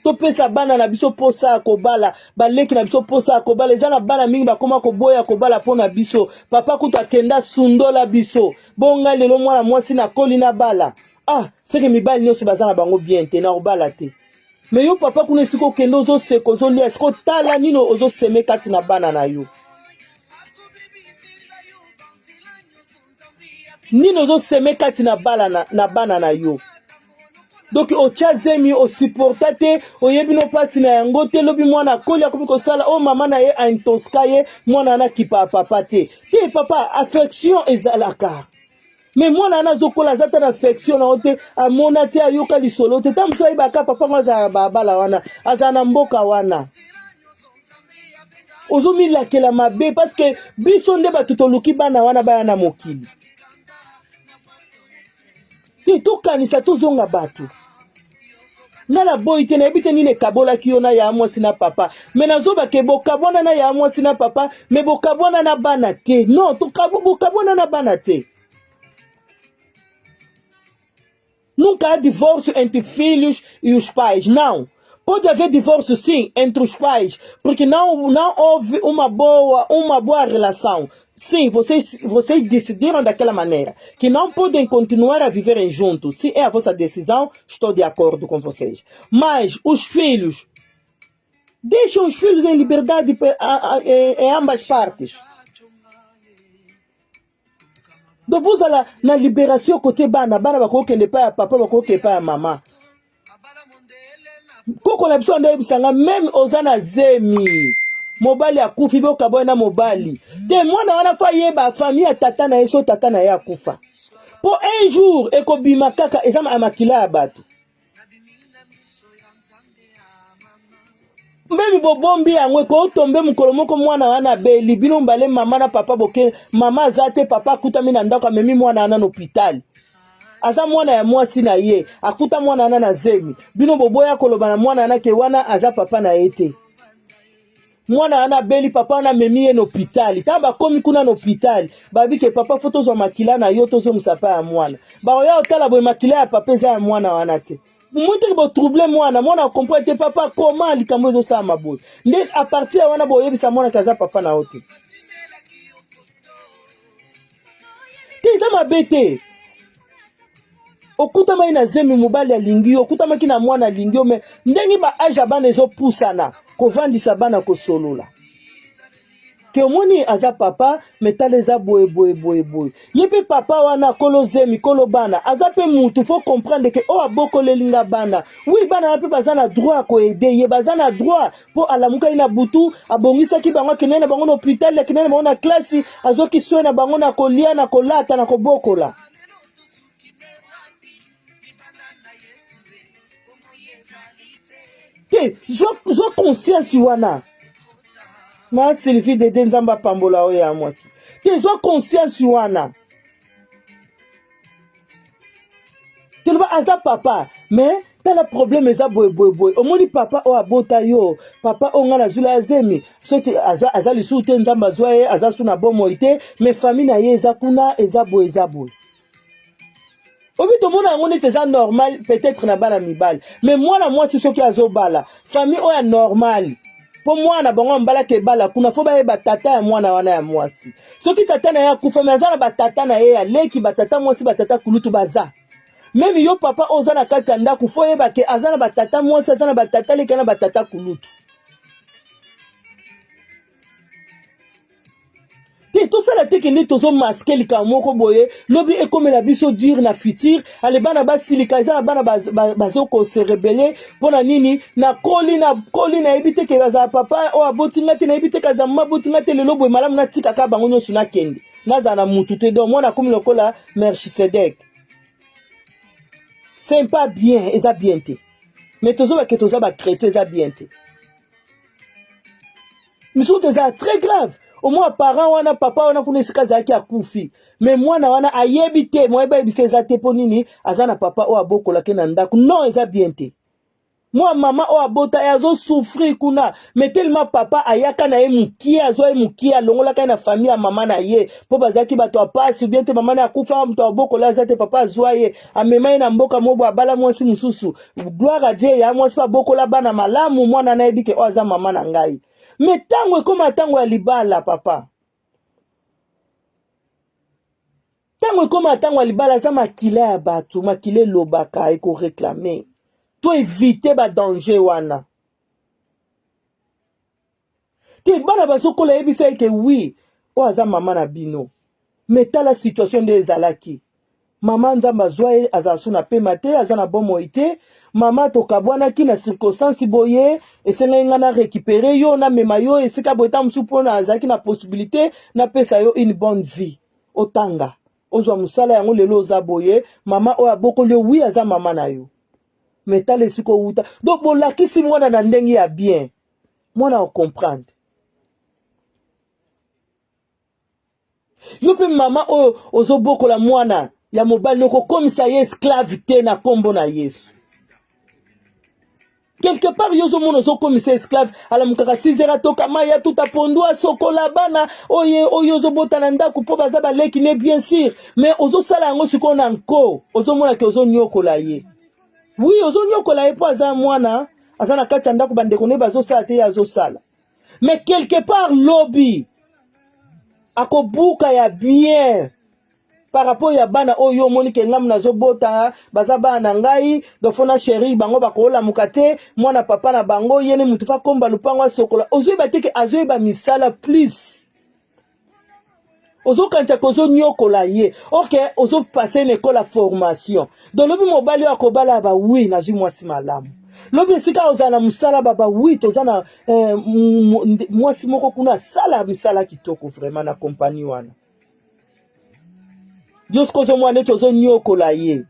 Topesa bana na biso mposa ya kobala, baleki na biso mposa ya kobala. Eza na bana mingi bakoma koboya kobala mpo na biso. Papa kutu akenda sundola biso. Bonga lelo mwana mwasi nakoli na bala, ah, seke mibali nyonso baza na bango bien te, na kobala te. Me yo papa kuna esika okende, ozoseka, ozolia. Siko tala nini ozoseme kati na bana na yo, nini ozoseme kati na bala na, na bana na yo. Donc otya zemi, osupporta te, oyebi no mpasi na yango te. Lobi mwana akoli, akomi kosala oyo mama na ye aintoska ye, mwana wana akipa ya papa te. Te papa, affection ezalaka. Me mwana wana azokola aza ata na affection na yo te, amona te, ayoka lisolo te. Ntango mosusu ayebaka papa ngo azala na balabala wana, azala na mboka wana. Ozomilakela mabe parce que biso nde bato toluki bana wana baya na mokili. Te tokanisa tozonga bato. Nga na boyi te, nayebi te nini ekabolaki yo na ya mwasi na papa, me nazoba ke bokabwana na ya mwasi na papa, me bokabwana na bana te. Non, bokabwana na bana te. Nunca há divórcio entre filhos e os pais, não. Pode haver divórcio sim entre os pais, porque não houve uma boa relação. Sim, vocês decidiram daquela maneira, que não podem continuar a viverem juntos. Se é a vossa decisão, estou de acordo com vocês. Mas os filhos, deixam os filhos em liberdade em ambas partes. Donc bozala na libération côté bana, bana bakokende pa ya papa, bakokende pa ya mama. Koko na biso nde oyebisanga meme oza na zemi, mobali akufi, bokaboya na mobali te, mwana wana fa yeba famille ya tata na ye. So tata na ye akufa, po un jour ekobima kaka eza ya makila ya bato. Meme bobombi yango, ekotombe mokolo moko mwana wana abeli, bino mbale mama na papa boke, mama aza te, papa akutami na ndako, amemi mwana wana na hôpital, aza mwana ya mwasi na ye, akuta mwana wana na zemi. Bino boboya koloba na mwana wana ke wana aza papa na ye te. Mwana wana abeli, papa wana amemi ye na hôpital. Ntango bakomi kuna na hôpital, babi ke papa, fo tozwa makila na yo, tozongisa pa ya mwana. Bakoya kotala boye, makila ya papa eza ya mwana wana te. Moteki botrouble mwana, mwana akomprendre te papa koma likambo ezosalama boye. Nde à partir ya wana boyebisa mwana ke aza papa na yo te. Te, eza mabe te. Okutamaki na zemi, mobali alingi yo, okutamaki na mwana, alingi yo, me ndenge ba age ya bana ezopusana, kovandisa bana, kosolola ke omoni aza papa, me tala eza boye boye boye boye. Ye mpe papa wana, kolo zemi, kolo bana, aza mpe mutu, faut comprendre ke oyo abokoleli nga bana. Oui, bana wana mpe baza na droit ya koaider ye, baza na droit, mpo alamukaki na butu, abongisaki bango, akendaki na bango na hôpital, akendaki na bango na klasi, azwaki soin na bango na kolia, na kolata, na kobokola. Te, zwa conscience wana. Ma Sylvie Dede, Nzambe apambola oyo ya mwasi. Te, zwa conscience wana. Toloba aza papa, mais tala problème eza boye boye boye. Omoni papa oyo abota yo, papa oyo ngai nazwila ya zemi, soki aza lisusu te, Nzambe azwa ye, aza su na bomoi te, mais famille na ye eza kuna, eza boye, eza boye. Obi tomona yango neti eza normal peut-être na bana mibali, mais mwana mwasi soki azobala famille oyo ya normal, mpo mwana bango ambalaka ebala kuna, fo bayeba tata ya mwana wana ya mwasi. Soki tata na ye akufa, me aza na batata na ye ya leki, batata mwasi, batata kulutu baza. Meme yo papa oyo oza na kati ya ndako, fo oyeba ke aza na batata mwasi, aza na batata leki, na batata kulutu. Te, tosala te kende tozomaske likambo moko boye, lobi ekomela biso dur na futur. Ale bana basilika, eza na bana bazokose rebeller mpo na nini? Nakoli, nakoli, nayebi te ke azala papa oyo aboti nga te, nayebi te ke aza mama aboti nga te. Lelo boye malamu natikaka bango nyonso, nakende, nazala na mutu te. Donc mwana akomi lokola Melchisedek. C'est pas bien, eza bien te. Mais tozobake toza bachrétien, eza bien te. Misusu eza très grave. Omwa parent wana, papa wana kuna esika azalaki akufi, me mwana wana ayebi te, moyebi bayebisa eza te mpo nini aza na papa oyo abokolaki na ndako. Non, eza bien te. Mwa mama oyo abota ye azosouffrir kuna, me tellement papa ayaka na ye mokie, azwa ye mokie, alongolaka ye na famille ya mama na ye mpo bazalaki bato ya pasi bien te. Mama na ye akufaka, moto abokola aza te. Papa azwa ye, amema ye na mboka mobo, abala mwasi mosusu. Gloire à Dieu, ya mwasi mpe abokola bana malamu. Mwana nayebi ke oyo aza mama na ngai. Me ntango ekóma ntango ya libala, papa, ntango ekóma ntango ya libala, aza makila ya bato, makila elobaka, ekoréclamer. To évite badanger wana te. Bana bazokola, yebisa ye ke oui, oyo aza mama na bino, me tala situation nde ezalaki. Mama, Nzambe azwa ye, azala su na pema te, aza na bomoi te. Mama, tokabwanaki na circonstance boye, esengaki ngai na récupérer yo, namema yo esika boye, ta mosusu mpona azalaki na possibilité napesa yo une bonne vie, otanga. Ozwa mosala yango lelo oza boye, mama oyo abokoli yo, oui aza mama na yo. Mais tala esika owuta. Donc bolakisi mwana na ndenge ya bien. Mwana o comprendre. Yo mpe mama oyo ozobokola mwana ya mobali okokomisa ye esclave te na kombo na Yesu. Quelque part yo ozomona ozokomisa esclave, alamukaka 6 heures atoka mai atuta pondu asokola bana oyo oyo ozobota na ndako mpo baza baleki ne bien sûr, mais ozosala yango sikoyo na nko, ozomona ke ozonyokola ye. Oui, ozonyokola ye mpo aza mwana, aza na kati ya ndako, bandeko ne bazosala te, ye azosala. Mais quelque part lobi akobuka ya bien par rapport ya bana oyo yo omoni ke ngambo nazobota baza bana na ngai, donc fo na chérir bango, bakolamuka te mwana papa na bango ye ne mutu fa komba lupango asokola. Ozoyeba te ke azoyeba misala plus ozokanisa ke ozonyokola ye, ok ozopase na ekole ya formation. Donc lobi mobali oyo akobala ba wi nazwi mwasi malamu, lobi esika ozala na mosala baba wi toza na eh, mwasi moko kuna asala misala kitoko vraiment na kompani wana. Yo soki ozomona neti ozonyokola ye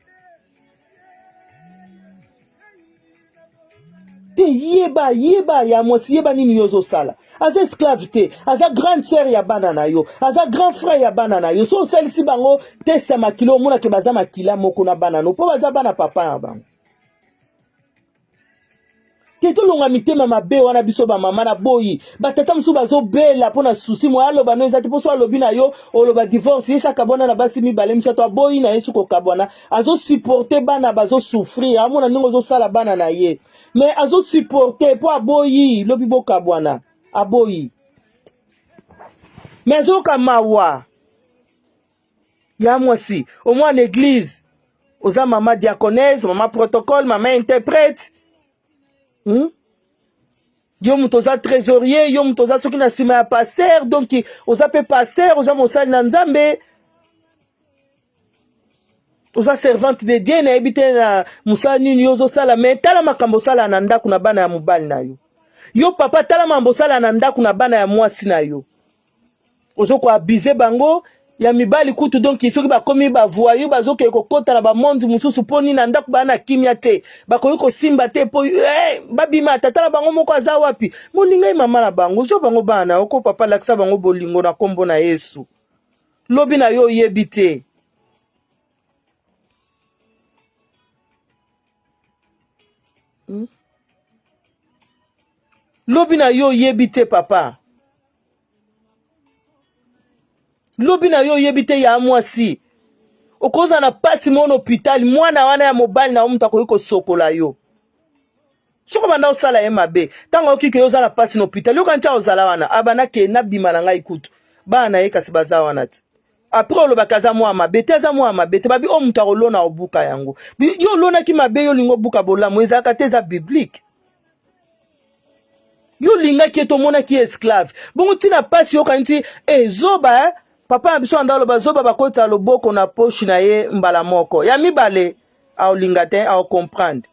te, yeba yeba ya mwasi, yeba nini yo ozosala. Aza esclave te, aza grande sœur ya bana na yo, aza grand frère ya bana na yo. So osalisi bango test ya makila, omonake baza makila moko na bana no mpo baza bana papa na bango te. Tolonga mitema mabe wana biso bamama na boyi. Batata mosusu bazobela mpo na susi moya aloba no eza te, mpo so alobi na yo oloba divorce. Ye sakabwana na basi mibale misato, aboyi na ye su kokabwana, azosupporte bana bazosouffrir, amona ndenge ozosala bana na ye, mais azosupporte mpo aboyi lobi bokabwana, aboyi mais azoyoka mawa ya mwasi. Omwana eglise oza mama diaconese, mama protocole, mama interprète, Yo moto oza trésorier, yo moto oza soki na nsima ya pasteur, donc oza mpe pasteur, oza mosali na Nzambe, oza servante de Dieu, nayebi te na mosala nini yo ozosala, mais tala makambo osala na ndako na bana ya mobali na yo. Yo papa, tala makambo osala na ndako na bana ya mwasi na yo. Ozo ko abuser bango ya mibali kutu, donc soki bakomi ba voyou bazokende kokota na bamonde mosusu mpo nini na ndako baa na kimia te, bakoki kosimba te mpo eh, babima. Tata na bango moko aza wapi? Molingai mama na bango, zwa bango bana na yo ko papa, lakisa bango bolingo na nkombo na Yesu. Lobi na yo oyebi te. Lobi na yo oyebi te papa. Lobi na yo oyebi te ya mwasi. Okozala na pasi moko na hôpital, mwana wana ya mobali na yo moto akoki kosokola yo. Soki obanda osala ye mabe, ntango ayoki ke yo oza na pasi na hôpital, yoka nti ozala wana, abanda ke nabima na ngai kutu. Bana na ye kasi baza wana te. Après olobaka aza mwana mabe te, aza mwana mabe te. Babi oyo moto akolona obuka yango. Yo olonaki mabe, yo olingi obuka bolamu, ezalaka te, eza biblique. Yo olingaki ye, tomonaki ye esclave. Bongo ntina pasi yoka nti eh, zoba eh? Papa na biso anda aloba zoba bakotisa loboko na poche na ye mbala moko. Ya mibale aolinga te, aocomprendre.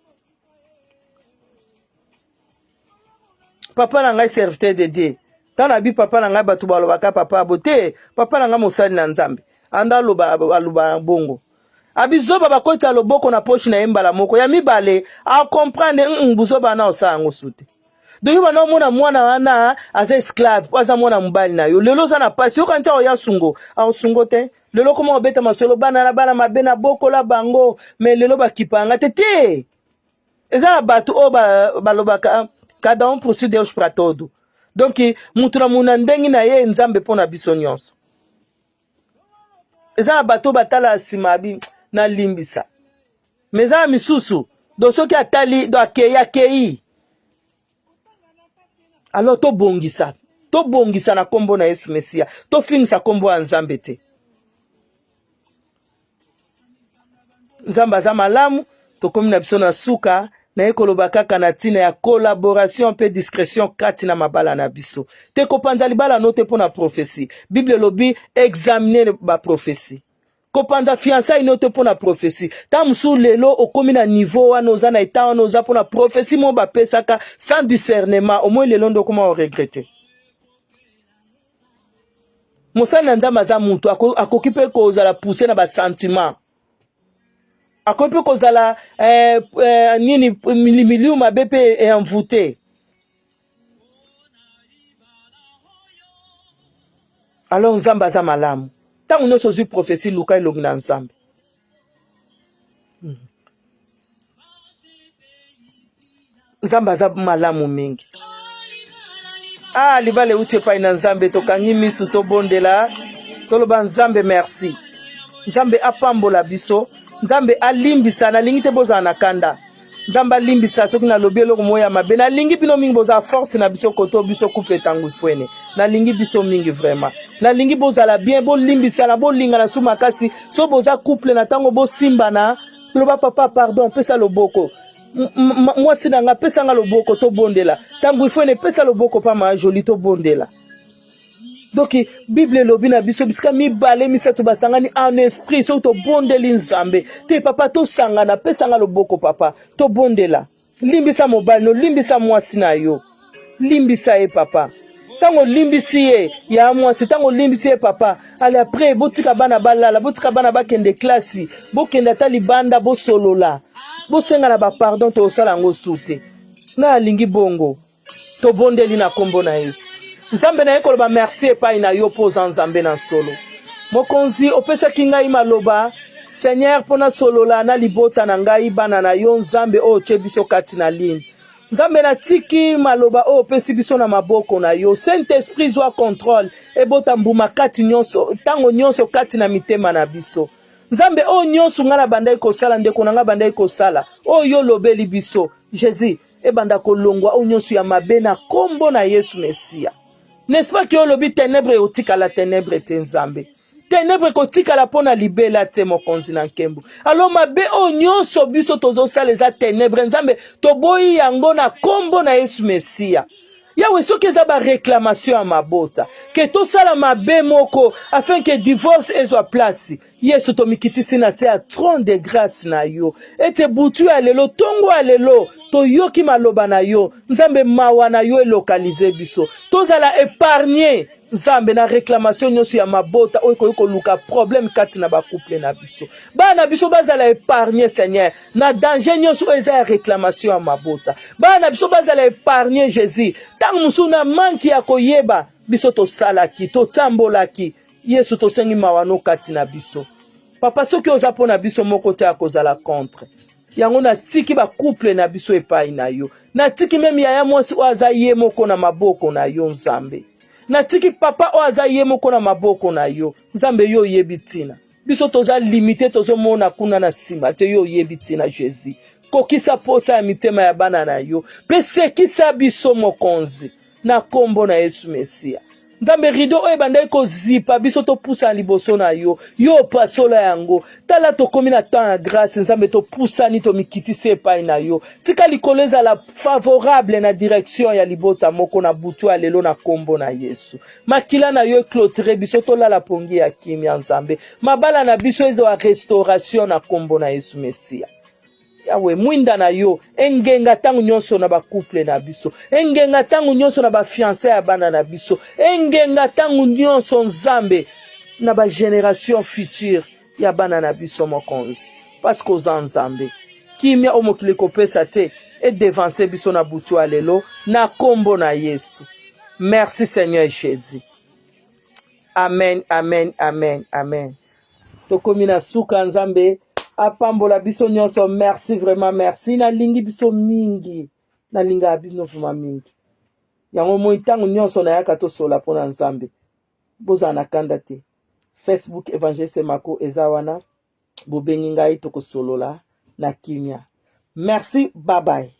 Papa na ngai serviteur de Dieu. Ntango nabi papa na ngai, bato balobaka papa abo te, papa na ngai mosali na Nzambe. Anda aloba aloba bongo. Abizoba bakotisa loboko na poche na ye mbala moko. Ya mibale acomprendre buzoba na osala yango su te. Donc yo bana omona mwana wana aza esclave po aza mwana mobali na yo. Lelo oza na pasi, yoka nti aoya sungo, aosungo te. Lelo koma obeta masolo bana na bana mabe na bokola bango, mais lelo bakipanga te te. Eza na bato oyo balobaka cada um por si Deus pra todo. Donc mutu na muna ndenge na ye, Nzambe mpo na biso nyonso. Eza na bato batala nsima abi nalimbisa, mais eza na misusu do soki atali do akei akei. Alors tobongisa, tobongisa na nkombo na Yesu Mesia, tofingisa nkombo ya Nzambe te. Nzambe aza malamu. Tokomi na biso na suka, naye koloba kaka na ntina ya collaboration mpe discrétion kati na mabala na biso te. Kopanza libala no te mpo na prophétie. Bible elobi examine baprophétie. Kopanza fiançailles no te mpo na prophétie. Ntango mosusu lelo okomi na niveau wana, oza na etat wana, oza mpo na prophétie moko bapesaka sans discernement. Omoi lelo nde okoma oregrete. Mosali na Nzambe aza mutu, akoki mpe kozala pousse na basentiment, akoki mpe kozala nini miliu mabe mpe envoute. Alors Nzambe aza malamu. Ntango nyonso ozwi prophetie, luka elongi na Nzambe. Nzambe aza malamu mingi. Ah, libala euti epai na Nzambe. Tokangi misu, tobondela, toloba Nzambe merci. Nzambe apambola biso, Nzambe alimbisa. Nalingi te bozala na kanda. Nzambe alimbisa soki nalobi eloko moko ya mabe. Nalingi bino mingi, bozala force na biso koto biso couple Tango Ifwene. Nalingi biso mingi vraiment. Nalingi bozala bien, bolimbisana, bolingana su makasi. So boza couple na ntango bosimbana, loba papa pardon, pesa loboko. Mwasi na nga, pesa nga loboko tobondela. Tango Ifwene, pesa loboko pa ma Jolie tobondela. Donc Bible elobi na biso bisika mibale misato basangani en esprit, soki tobondeli Nzambe te, papa tosangana, pesanga loboko papa, tobondela. Limbisa mobali no, limbisa mwasi na yo, limbisa ye papa. Ntango olimbisi ye ya mwasi, ntango olimbisi ye papa, ale après botika bana balala, botika bana bakende klasi, bokende ata libanda, bosolola, bosengana bapardon, tosala yango su te. Ngai alingi bongo. Tobondeli na nkombo na Yesu. Nzambe, naye koloba merci epai na yo mpo oza Nzambe na solo. Mokonzi, opesaki ngai maloba Seigneur mpo nasolola na libota na ngai, bana na yo Nzambe oyo otie biso kati na ligne. Nzambe, natiki maloba oyo opesi biso na maboko na yo. Saint Esprit, zwa contrôle, ebota mbuma kati nyonso, ntango nyonso kati na mitema na biso. Nzambe, oyo nyonso ngai nabandaki kosala, ndeko na ngai abandaki kosala, oyo yo olobeli biso, Jésus, ebanda kolongwa oyo nyonso ya mabe na kombo na Yesu Mesia. N'est-ce pas que olobi ténèbre ekotikala ténèbre te Nzambe? Ténèbre ekotikala mpo na libela te, mokonzi na nkembo. Alors mabe oyo nyonso biso tozosala eza ténèbre, Nzambe, toboyi yango na kombo na Yesu Mesia. Yawe, soki eza baréclamation ya mabota ke tosala mabe moko afin ke divorce ezwa place, Yesu, tomikitisi na se ya trône de grâce na yo ete butu ya lelo, ntongo ya lelo, toyoki maloba na yo Nzambe. Mawa na yo elocaliser biso, tozala épargne Nzambe na réclamation nyonso ya mabota oyo ekoki koluka problème kati na bacouple na biso. Bana na biso bazala épargne Seigneur na danger nyonso oyo eza ya réclamation ya mabota. Bana na biso bazala épargne Jésus. Ntango mosusu na manque ya koyeba, biso tosalaki, totambolaki. Yesu, tosengi mawa no kati na biso. Papa, soki oza mpo na biso, moko te akozala contre. Yango natiki bacouple na biso epai na yo. Natiki même yaya mwasi oyo aza ye moko na maboko na yo Nzambe. Natiki papa oyo aza ye moko na maboko na yo Nzambe. Yo oyebi ntina biso toza limité, tozomona kuna na nsima te. Yo oyebi ntina Jésus. Kokisa posa ya mitema ya bana na yo mpe sekisa biso mokonzi na nkombo na Yesu Mesia. Nzambe, rideau oyo ebandaki kozipa biso, topusana liboso na yo, yo opasola yango. Tala, tokomi na temps ya grâce Nzambe, topusani, tomikitisi epai na yo. Tika likolo ezala favorable na direction ya libota moko na butu ya lelo na nkombo na Yesu. Makila na yo eclôturer biso, tolala pongi ya kimia Nzambe. Mabala na biso ezwa restauration na nkombo na Yesu Mesia. Yawe, mwinda na yo engenga ntango nyonso na bacouple na biso, engenga ntango nyonso na bafiancé ya bana na biso, engenga ntango nyonso Nzambe na bagénération future ya bana na biso mokonzi, parce que oza Nzambe. Kimia oyo mokili kopesa te edevancer biso na butu ya lelo na nkombo na Yesu. Merci Seigneur Jésus. Amen, amen, amen, amen. Tokomi na suka. Nzambe apambola biso nyonso. Merci vraiment, merci. Nalingi biso mingi, nalingaka bino vraiment mingi. Yango moi ntango nyonso nayaka tosola mpona Nzambe. Bozala na kanda te. Facebook Évangéliste Mako eza wana, bobengi ngai, tokosolola na kimia. Merci, bye bye.